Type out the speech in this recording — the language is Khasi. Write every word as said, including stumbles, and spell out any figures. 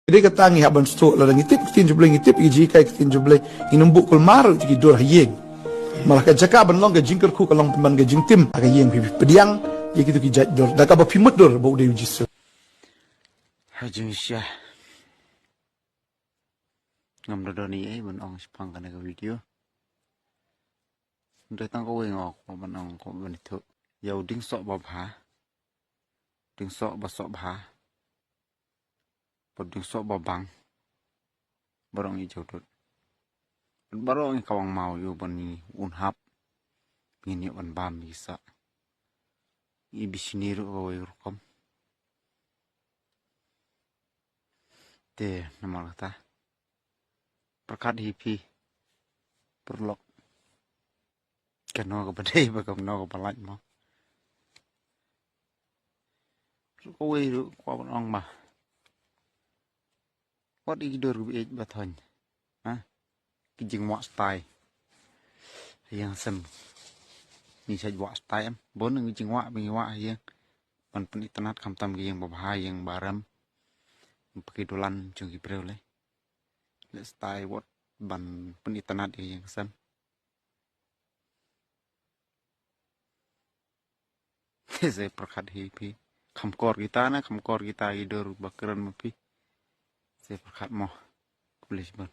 Dei kata ngi hap ban sdang lada ngi tip ka ktien jong U Blei, ngi tip ïa ka jinghikai ka ktien jong U Blei, ngin ym buh kulmar ïa ki dur ha ïing. Namar ka jaka ban long ka jingkyrkhu ka long pynban ka jingtim ha ka ïing. Phi, phi pdiang ïa kito ki jait dur da kaba phi mutdur ba u dei U Jisu. Ha jingshisha ngam da don ei ei ban ong shaphang kane ka video. Hynrei tang kawei nga kwah ban ong, kwah ban ïathuh ïa u dieng soh babha, dieng soh ba soh bha, bad dieng soh babang. Baroh ngi jaw dud, baroh ngi kawang maw ïa u ban ngi un hap, ngin ïoh ban bam ïa ki soh. Ngi bishni ruh kawei rukom. Te namar kata, pyrkhat hi phi paralok, kano kaba dei bad kano kaba lait mo. Ruh kawei ruh kwah ban ong ba wat ïa ki dur kiba ïeit ba thoiñ, ha, ki jingwah stai ha ïing ha sem. Ngi shait wah stai em? Bun ki jingwah ba ngi wah ha ïing ban pynitynnad, khamtam ki ïing babha, ïing barem, ba ki dulan jong ki briew lei. Leh stai wat ban pynitynnad ïa ïing sem. Te sa pyrkhat hi phi, kham kor kita na kham kor kita ki dur ba kren ma phi. Sa pyrkhat mo. Khublei shibun.